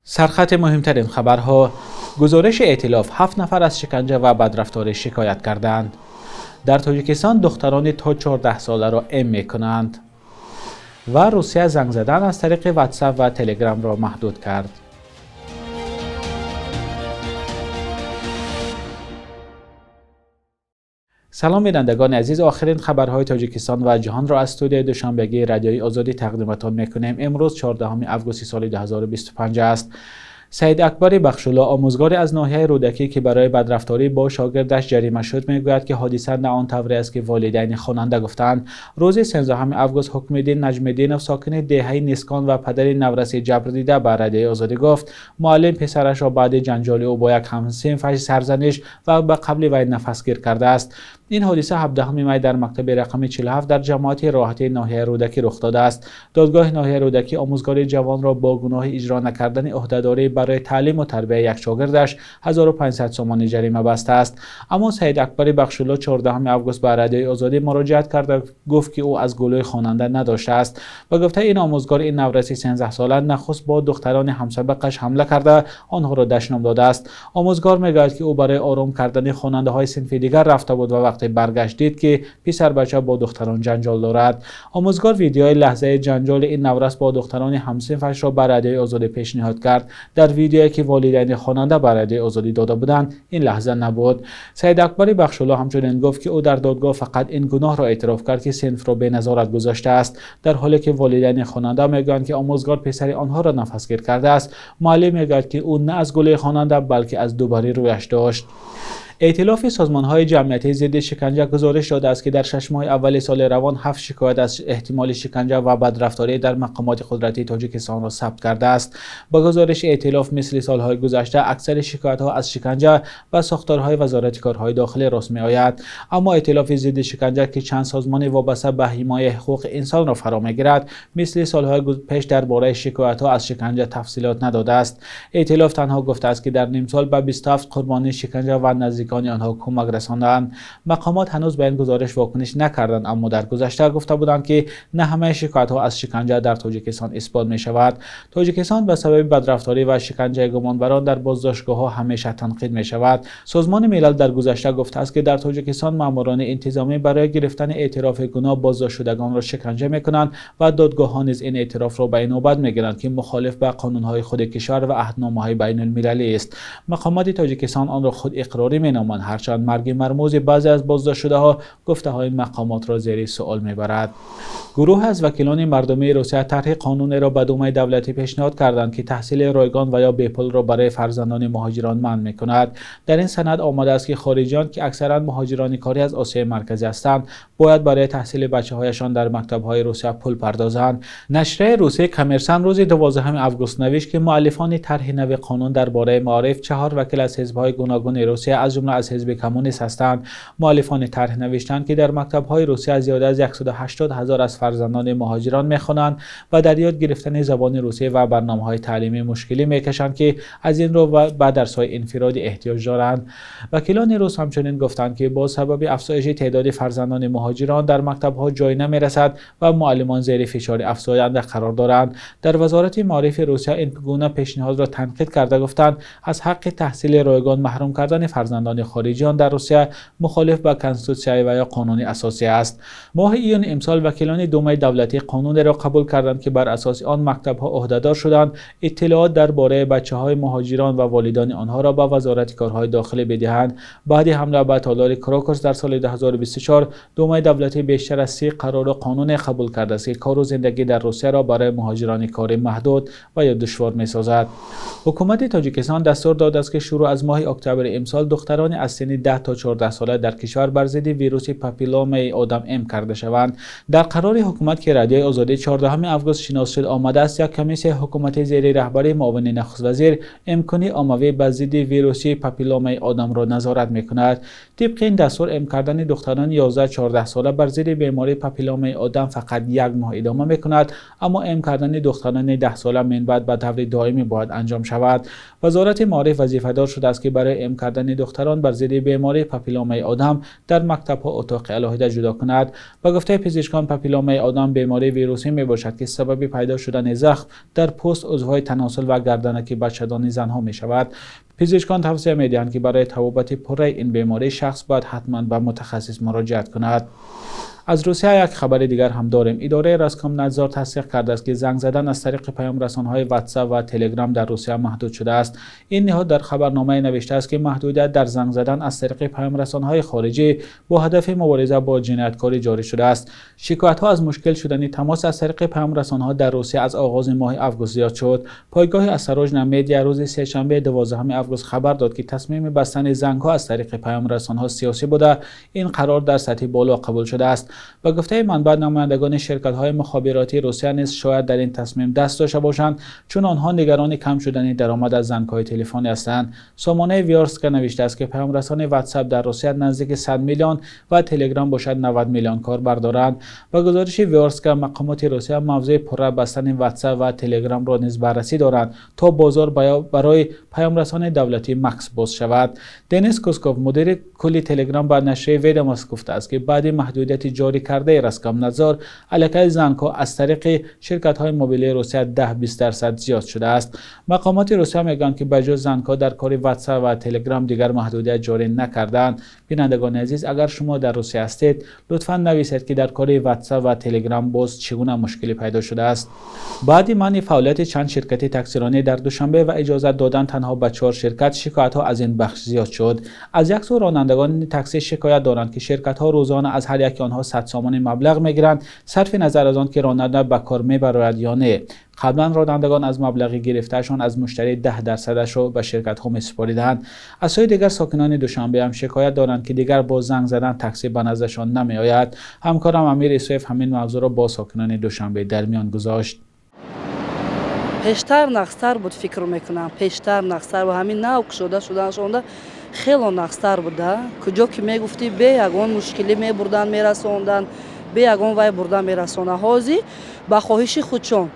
Сархати муҳимтарин хабарҳо. Гузориши эътилоф: 7 нафар аз шиканҷа ва бадрафторӣ шикоят кардаанд. Дар Тоҷикистон духтарони то 14 соларо эм мекунанд. Ва Русия занг задан аз тариқи WhatsApp ва Telegram-ро маҳдуд кард. Салом бинандагони азиз, охирин хабарҳои Тоҷикистон ва ҷаҳонро аз студияи Душанбегии Радиои Озодӣ тақдиматон мекунем. Имрӯз 14 августи соли 2025 аст. Саид Акбари Бахшулло, омӯзгоре аз ноҳияи Рӯдакӣ, ки барои бадрафторӣ бо шогирдаш ҷарима шуд, мегӯяд, ки ҳодиса на он тавре аст, ки волидайни хонанда гуфтаанд. Рӯзи 13 август Ҳукмиддин Наҷмиддинов, сокини деҳаи Нискон ва падари навраси ҷабрдида, ба Радиои Озодӣ гуфт, муаллим писарашро баъди ҷанҷоли ӯ бо як ҳамсинфаш сарзаниш ва ба қабли вай нафасгир кардааст. Ин ҳодиса 17 май дар мактаби рақами 47 дар ҷамоати роҳати ноҳияи Рӯдакӣ рух додааст. Додгоҳи ноҳияи Рӯдакӣ омӯзгори ҷавонро бо гуноҳи иҷро накардани ӯҳдадорӣ барои таълиму тарбияи як шогирдаш 1500 сомонӣ ҷарима бастааст. Аммо Саид Акбари Бахшулло 14 август ба Радиои Озодӣ муроҷиат карда гуфт, ки ӯ аз гулӯи хонанда надоштааст. Ба гуфтаи ин омӯзгор, ин навраси 13 сола нахуст бо духтарони ҳамсабақаш ҳамла карда онҳоро дашном додааст. Омӯзгор мегӯяд, ки ӯ барои ором кардани хонандаҳои синфи дигар рафта буд ва вақте баргашт дид, ки писарбача бо духтарон ҷанҷол дорад. Омӯзгор видеои лаҳзаи ҷанҷоли ин наврас бо духтарони ҳамсинфашро ба Радиои Озодӣ пешниҳод кард. Дар видеое, ки волидайни хонанда ба Радиои Озодӣ дода буданд, ин лаҳза набуд. Саид Акбари Бахшулло ҳамчунин гуфт, ки ӯ дар додгоҳ фақат ин гуноҳро эътироф кард, ки синфро беназорат гузоштааст, дар ҳоле ки волидайни хонанда мегӯянд, ки омӯзгор писари онҳоро нафасгир кардааст. Муаллим мегӯяд, ки ӯ на аз гулӯи хонанда, балки аз дубарӣ рӯяш дошт. Эътилофи созмонҳои ҷамъиятии зидди шиканҷа гузориш додааст, ки дар 6 моҳи аввали соли равон 7 шикоят аз эҳтимоли шиканҷа ва бадрафторӣ дар мақомоти қудратии Тоҷикистонро сабт кардааст. Ба гузориши эътилоф, мисли солҳои гузашта, аксари шикоятҳо аз шиканҷа ба сохторҳои Вазорати корҳои дохилӣ рост меояд. Аммо эътилофи зидди шиканҷа, ки чанд созмони вобаста ба ҳимояи ҳуқуқи инсонро фаро мегирад, мисли солҳои пеш дар бораи шикоятҳо аз шиканҷа тафсилот надодааст. Эътилоф танҳо гуфтааст, ки дар нимсол ба 27 қурбонии шиканҷа ва наздикони онҳо кӯмак расонданд. Мақомот ҳанӯз ба ин гузориш вокуниш накарданд, аммо дар гузашта гуфта буданд, ки на ҳамаи шикоятҳо аз шиканҷа дар Тоҷикистон исбот мешавад. Тоҷикистон ба сабаби бадрафторӣ ва шиканҷаи гумонбарон дар боздоштгоҳҳо ҳамеша танқид мешавад. Созмони Милал дар гузашта гуфтааст, ки дар Тоҷикистон маъмурони интизомӣ барои гирифтани эътирофи гуноҳ боздоштшудагонро шиканҷа мекунанд ва додгоҳҳо низ ин эътирофро ба инобат мегиранд, ки мухолиф ба қонунҳои худи кишвар ва аҳдномаҳои байналмилалӣ аст. Мақомоти Тоҷикистон онро худ иқрорӣ меноманд, ҳарчанд марги мармузи баъзе аз боздоштшудаҳо гуфтаҳои мақомотро зери суол мебарад. Гурӯҳе аз вакилони мардумии Русия тарҳи қонунеро ба Думаи давлатӣ пешниҳод карданд, ки таҳсили ройгон ва ё бепулро барои фарзандони муҳоҷирон манъ мекунад. Дар ин санад омадааст, ки хориҷиён, ки аксаран муҳоҷирони корӣ аз Осиёи Марказӣ ҳастанд, бояд барои таҳсили бачаҳояшон дар мактабҳои Русия пул пардозанд. Нашрияи русии Коммерсант рӯзи 12 август навишт, ки муаллифони тарҳи нави қонун дар бораи маориф 4 вакил аз ҳизбҳои гуногуни Русия, аз ҷумла аз ҳизби коммунист ҳастанд. Муаллифони тарҳ навиштанд, ки дар мактабҳои Русия зиёда аз 180 ҳазор аз фарзандони муҳоҷирон мехонанд ва дар ёд гирифтани забони русӣ ва барномаҳои таълимӣ мушкилӣ мекашанд, ки аз ин рӯ ба дарсҳои инфиродӣ эҳтиёҷ доранд. Вакилони рус ҳамчунин гуфтанд, ки бо сабаби афзоиши теъдоди фарзандони муҳоҷирон дар мактабҳо ҷой намерасад ва муаллимон зери фишори афзоянда қарор доранд. Дар Вазорати маорифи Русия ин гуна пешниҳодро танқид карда гуфтанд, аз ҳаққи таҳсили ройгон маҳрум кардани фарзандони хориҷиён дар Русия мухолиф ба конститутсия ва ё қонуни асосӣ аст. Моҳи июни имсол вакилони Думаи давлатӣ қонунеро қабул карданд, ки бар асоси он мактабҳо ӯҳдадор шуданд иттилоот дар бораи бачаҳои муҳоҷирон ва волидони онҳоро ба Вазорати корҳои дохилӣ бидиҳанд. Баъди ҳамла ба толори Крокус дар соли 2024 Думаи давлатӣ бештар аз 30 қарору қонуне қабул кардааст, ки кору зиндагӣ дар Русияро барои муҳоҷирони корӣ маҳдуд ва ё душвор месозад. Ҳукумати Тоҷикистон дастур додааст, ки шурӯъ аз моҳи октябри имсол духтарони аз синни 10 то 14 сола дар кишвар бар зидди вируси папилломаи одам эм карда шаванд. Дар қарори ҳукумат, ки Радиои Озодӣ 14 август шинос шуд, омадааст, як комиссияи ҳукуматӣ зери раҳбарии муовини нахуствазир имкони оммавӣ ба зидди вируси папилломаи одамро назорат мекунад. Тибқи ин дастур, эм кардани духтарони 11-14 сола бар зидди бемории папилломаи одам фақат як моҳ идома мекунад, аммо эм кардани духтарони 10 сола минбаъд ба таври доимӣ бояд анҷом шавад. Вазорати маориф вазифадор шудааст, ки барои эм кардани духтарон духтарон бар зидди бемории папилломаи одам дар мактабҳо отоқи алоҳида ҷудо кунад. Ба гуфтаи пизишкон, папилломаи одам бемории вирусӣ мебошад, ки сабаби пайдо шудани захм дар пӯст, узвҳои таносул ва гарданаки бачадони занҳо мешавад. Пизишкон тавсия медиҳанд, ки барои табобати пурраи ин беморӣ шахс бояд ҳатман ба мутахассис муроҷиат кунад. Аз Русия як хабари дигар ҳам дорем. Идораи Роскомнадзор тасдиқ кардааст, ки занг задан аз тариқи паёмрасонҳои WhatsApp ва Telegram дар Русия маҳдуд шудааст. Ин ниҳод дар хабарномае навиштааст, ки маҳдудият дар занг задан аз тариқи паёмрасонҳои хориҷӣ бо ҳадафи мубориза бо ҷинояткорӣ ҷорӣ шудааст. Шикоятҳо аз мушкил шудани тамос аз тариқи паёмрасонҳо дар Русия аз оғози моҳи август зиёд шуд. Пойгоҳи Осторожно Медиа рӯзи сешанбе 12 август хабар дод, ки тасмими бастани зангҳо аз тариқи паёмрасонҳо сиёсӣ буда, ин қарор дар сатҳи боло қабул шудааст. Ба гуфтаи манбаъ, намояндагони ширкатҳои мухобиротии Русия низ шояд дар ин тасмим даст дошта бошанд, чун онҳо нигарони кам шудани даромад аз зангҳои телефонӣ ҳастанд. Сомонаи Вёрстка навиштааст, ки паёмрасони WhatsApp дар Русия наздики 100 миллион ва Telegram бошад 90 миллион корбар доранд. Ба гузориши Вёрстка, мақомоти Русия мавзӯи пурра бастани WhatsApp ва Telegram-ро низ баррасӣ доранд, то бозор барои паёмрасони давлатӣ Макс боз шавад. Денис Кусков, мудири кулли Telegram, ба нашрияи Ведомост гуфтааст, ки баъди маҳдудияти ҷорӣ кардаи Роскомнадзор аллакай зангҳо аз тариқи ширкатҳои мобилии Русия 10-20% зиёд шудааст. Мақомоти Русия мегӯянд, ки ба ҷуз зангҳо дар кори WhatsApp ва Telegram дигар маҳдудият ҷорӣ накардаанд. Бинандагони азиз, агар шумо дар Русия ҳастед, лутфан нависед, ки дар кори WhatsApp ва Telegram боз чӣ гуна мушкилӣ пайдо шудааст. Баъди манъи фаъолияти чанд ширкати таксиронӣ дар Душанбе ва иҷозат додан танҳо ба 4 ширкат, шикоятҳо аз ин бахш зиёд шуд. Аз як сӯ ронандагони таксӣ шикоят доранд, ки ширкатҳо рӯзона аз ҳар яки онҳо 100 сомонӣ маблағ мегиранд, сарфи назар аз он ки ронанда ба кор мебарояд ё не. Қаблан ронандагон аз маблағи гирифтаашон аз муштарӣ 10%-ашро ба ширкатҳо месупориданд. Аз сӯи дигар, сокинони Душанбе ҳам шикоят доранд, ки дигар бо занг задан таксӣ ба наздашон намеояд. Ҳамкорам Амир Исоев ҳамин мавзӯъро бо сокинони Душанбе дар миён гузошт. Пештар нақстар буд, фикр мекунам. Пештар нақстар ва ҳамин нав кушода шуданашонда хело нақстар буда. Куҷо ки мегуфтӣ, бе ягон мушкилӣ мебурдан, мерасонданд, бе ягон вай бурдан мерасонанд. Ҳозир ба хоҳиши худшон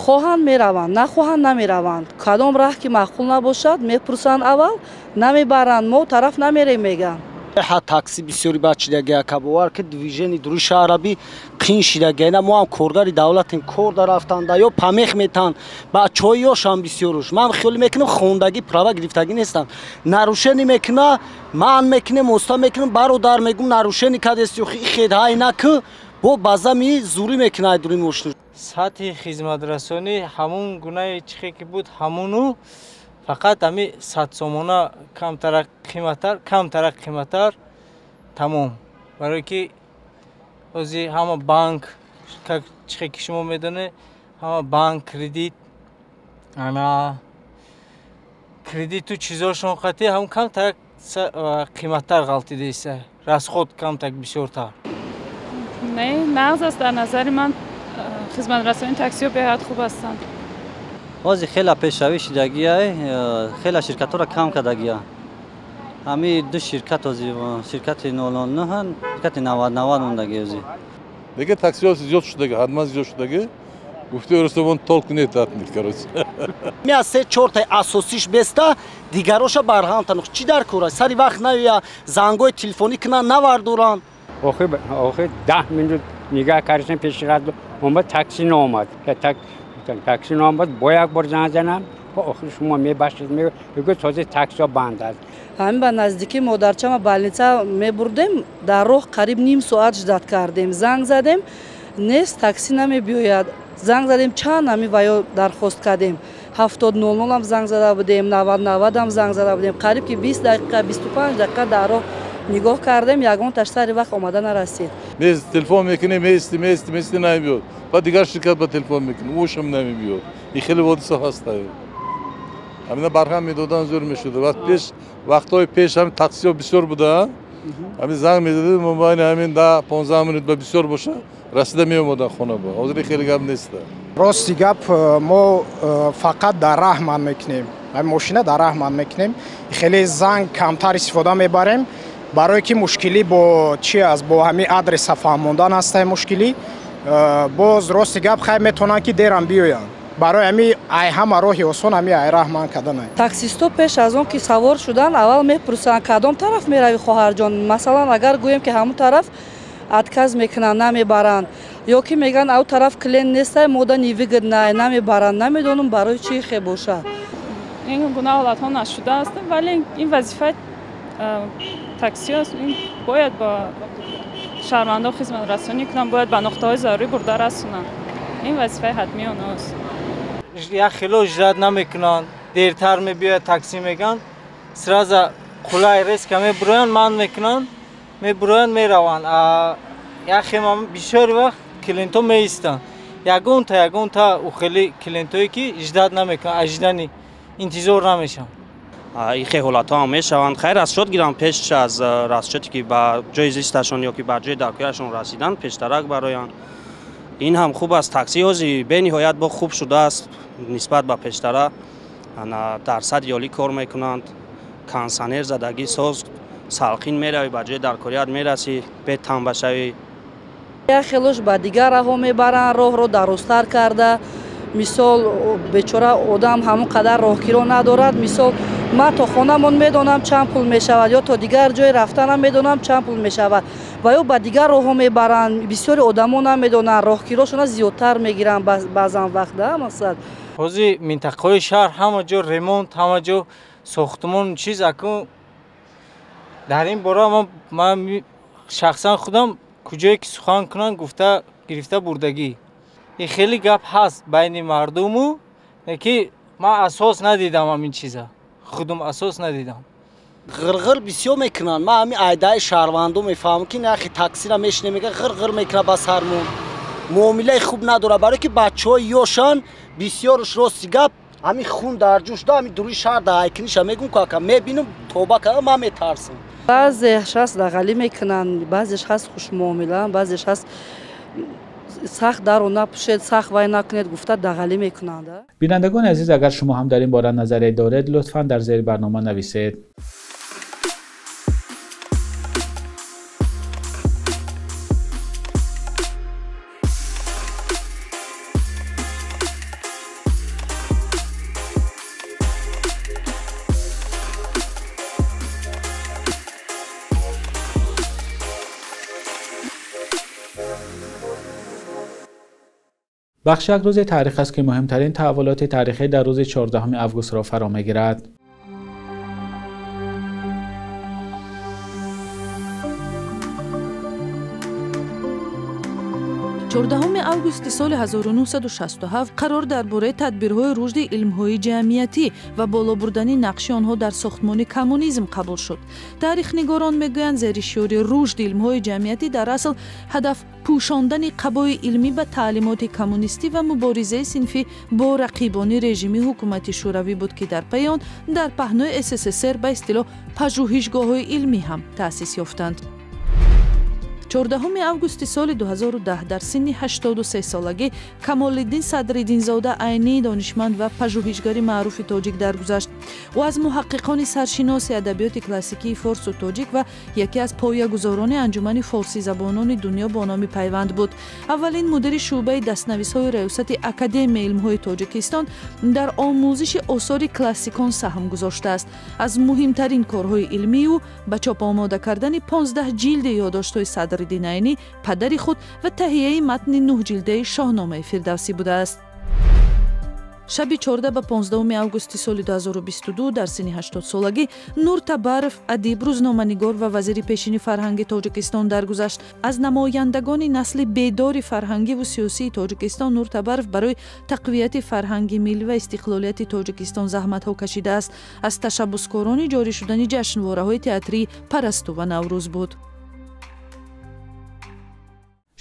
хоҳанд мераванд, нахоҳанд намераванд. Кадом раҳ ки маъқул набошад, мепурсанд аввал, намебаранд, мо тараф намерем мегӯянд. Ҳа такси бисёри бад шидагия, кабовар ки движени дури шаҳраби қин шидагия. Ина мо ҳам коргари давлатем, кор дарафтанда ё памех метан, бачаҳои ёшам бисёруш. Ман хиёл мекунам, хондагӣ права гирифтагӣ нестам. Нарушени мекуна, ман мекунем, оста мекунем, бародар мегум нарушени кадести, хед ҳай наку, бо базами зурӣ мекуна дури мошин. Сатҳи хизматрасонӣ ҳамун гунаи чихе ки буд ҳамуну, фақат ҳами 100 сомона камтарак қиматтар, тамом. Барое ки ҳозир ҳама банк, чихе ки шумо медонед, ҳама банк кредит, ана кредиту чизошон қатӣ ҳам камтарак қиматтар ғалтидаиста, расход камтак бисёртар. Не, нағз аст. Дар назари ман хизматрасонии таксиҳо беҳад хуб ҳастанд. Ҳозир хеле пешравӣ шидагия, хеле ширкатҳоро кам кардагия. Ҳамин ду ширкат ҳозир, ширкати 009, ширкати 90 мондагӣ ҳозир. Дигар таксиҳо зиёд шудагӣ, ҳатман зиёд шудагӣ. Гуфти Рустамон толк нет от них, короче. Мя 3-4 таи асосиш беста, дигароша барҳам танух. Чӣ дар кора? Сари вақт наоя, зангҳои телефонӣ кунанд, навардоранд. Охир 10 минут нигоҳ кардем пеши рад, омад такси наомад. Такси наомад, бо як бор занг занам, охир шумо мебахшед, мегӯяд ҳозир таксиҳо банд аст. Ҳамин ба наздикии модарчама больница мебурдем, дар роҳ қариб ним соат ждат кардем, занг задем, нест, такси намебиёяд. Занг задем, чанд ҳамин ваё дархост кардем. 70-00 ҳам занг зада будем, 90-90 ҳам занг зада будем. Қариб ки 20 дақиқа, 25 дақиқа дар роҳ нигоҳ кардем, ягонташ сари вақт омада нарасид. Телефон мекунем, меисти, меисти, меисти намебиёд. Баъд дигар ширкат ба телефон мекунем, ӯшам намебиёд. Ин хеле ҳодиса ҳаст. Ҳамина барҳам медодан зӯр мешуд. Вақтҳои пеш ҳам таксиҳо бисёр буда, ҳамин занг медодем, мобайни ҳамин 10-15 минут ба бисёр боша, расида меомадан хона ба. Ҳозир хеле гап нест. Рости гап, мо фақат дар раҳ ман мекунем. Ҳамин мошина дар раҳ ман мекунем. Хеле занг камтар истифода мебарем, барое ки мушкилӣ бо чи аст, бо ҳамин адреса фаҳмондан ҳастаи мушкилӣ. Боз рости гап, хай метавонанд ки дерам биёянд. Барои ҳами ай ҳама роҳи осон ҳами ай раҳ манъ карданай. Таксистҳо пеш аз он ки савор шудан аввал мепурсанд кадом тараф меравӣ хоҳарҷон. Масалан агар гӯем ки ҳамон тараф отказ мекунанд, намебаранд. Ё ки мегӯянд ав тараф клиент нестай, мода невыгодно, намебаранд. Намедонам барои чӣ хе бошад. Ин гуна ҳолатҳо нашудааст, вале ин вазифаи таксиҳо аст. Ин бояд ба шаҳрвандон хизматрасонӣ кунанд, бояд ба нуқтаҳои зарурӣ бурда расонанд. Ин вазифаи ҳатмии онҳост. Як хело ждать намекунанд, дертар мебиёяд такси мегӯянд, сразу қулай резко мебуроянд, манъ мекунанд, мебуроянд, мераванд. Як хел бисёри вақт клиентҳо меистанд. Ягонта ухели клиентҳое ки ждать намекунанд, ожидани интизор намешаванд. Ин хел ҳолатҳо ҳам мешаванд. Хайр, расчёт гиранд пеш аз расчёте ки ба ҷои зисташон ё ки ба ҷои даркояшон расидан, пештарак бароянд. Ин ҳам хуб аст. Такси ҳозир бениҳоят бо хуб шудааст нисбат ба пештара. Дар сатҳи олӣ кор мекунанд. Кондиционер задагӣ соз, салқин меравӣ, ба ҷои даркорият мерасӣ, бетанбашавӣ. Як хелош ба дигар раҳҳо мебаранд, роҳро дарозтар карда. Мисол бечора одам ҳамон қадар роҳкиро надорад. Мисол ман то хонамон медонам чанд пул мешавад, ё то дигар ҷой рафтанам медонам чанд пул мешавад. Ва ё ба дигар роҳҳо мебаранд. Бисёри одамо намедонанд, роҳкирошона зиёдтар мегиранд баъзан вақт, мақсад. Ҳозир минтақаҳои шаҳр ҳама ҷо ремонт, ҳама ҷо сохтмон чиз. Акун дар ин бора ман шахсан худам куҷое ки сухан кунанд гуфта гирифта бурдагӣ. Ин хеле гап ҳаст байни мардуму, ки ман асос надидам ҳамин чиза. Худум асос надидам. Ғирғир бисёр мекунанд. Ман ҳамин айдаи шаҳрвандо мефаҳмам ки нархи таксиро мешине, мегӯяд ғирғир мекунад ба сармон. Муомилаи хуб надорад, барое ки бачаҳои ёшан бисёрш рости гап ҳамин хун дар ҷӯш да ҳамин дуруи шаҳр да айкиниша мегӯм ку ака мебинам тоба кардам, ман метарсам. Баъзеаш ҳаст дағалӣ мекунанд, баъзеаш ҳаст хушмуомилаанд, баъзеаш ҳаст сахт даро напӯшед, сахт вай накунед гуфта дағалӣ мекунанд. Бинандагони азиз, агар шумо ҳам дар ин бора назаре доред, лутфан дар зери барнома нависед. بخش یک روز تاریخ است که مهمترین تحولات تاریخی در روز 14 آگوست را فرا می‌گیرد. 14 августи соли 1967 қарор дар бораи тадбирҳои рушди илмҳои ҷамъиятӣ ва боло бурдани нақши онҳо дар сохтмони коммунизм қабул шуд. Таърихнигорон мегӯянд, зери шиори рушди илмҳои ҷамъиятӣ дар асл ҳадаф пӯшондани қабои илмӣ ба таълимоти коммунистӣ ва муборизаи синфӣ бо рақибони режими ҳукумати шӯравӣ буд, ки дар пайи он дар паҳнои СССР ба истилоҳ пажӯҳишгоҳҳои илмӣ ҳам таъсис ёфтанд. 14 августи соли 2010 дар синни 83 солагӣ Камолиддин Садриддинзода Айнӣ, донишманд ва пажӯҳишгари маъруфи тоҷик даргузашт. Ӯ аз муҳаққиқони саршиноси адабиёти классикии форсу тоҷик ва яке аз поягузорони анҷумани форсизабонони дунё бо номи Пайванд буд. Аввалин мудири шӯъбаи дастнависҳои раёсати Академияи илмҳои Тоҷикистон дар омӯзиши осори классикон саҳм гузоштааст. Аз муҳимтарин корҳои илмии ӯ ба чоп омода кардани 15 ҷилди ёддоштҳои Садриддин Айнӣ, падари худ, ва таҳияи матни 9 ҷилдаи Шоҳномаи Фирдавсӣ будааст. Шаби 14 ба 15 августи соли 2022 дар синни 80 солагӣ Нур Табаров, адиб, рӯзноманигор ва вазири пешини фарҳанги Тоҷикистон даргузашт. Аз намояндагони насли бедори фарҳангиву сиёсии Тоҷикистон Нур Табаров барои тақвияти фарҳанги миллӣ ва истиқлолияти Тоҷикистон заҳматҳо кашидааст. Аз ташаббускорони ҷорӣ шудани ҷашнвораҳои театрии Парасту ва Наврӯз буд.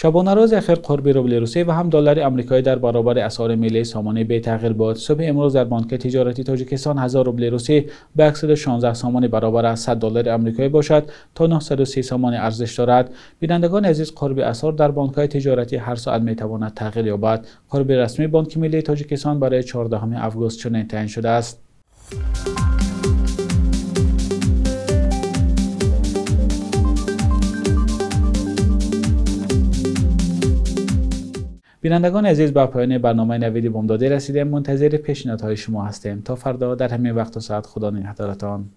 Шабонарӯзи охир қурби рубли русия ва ҳам доллари амрикоӣ дар баробари асъори миллии сомонӣ бетағйир буд. Субҳи имрӯз дар бонки тиҷоратии Тоҷикистон 1000 рубли русия ба 116 сомонӣ баробар аст, 100 доллари амрикоӣ бошад то 930 сомонӣ арзиш дорад. Бинандагони азиз, қурби асъор дар бонкҳои тиҷоратӣ ҳар соат метавонад тағйир ёбад. Қурби расмии Бонки миллии Тоҷикистон барои 14 август чунин таъин шудааст. Бинандагони азиз, ба поёни барномаи Навиди Бомдодӣ расидем. Мунтазири пешниҳодҳои шумо ҳастем. То фардо дар ҳамин вақту соат, Худо нигаҳдоратон.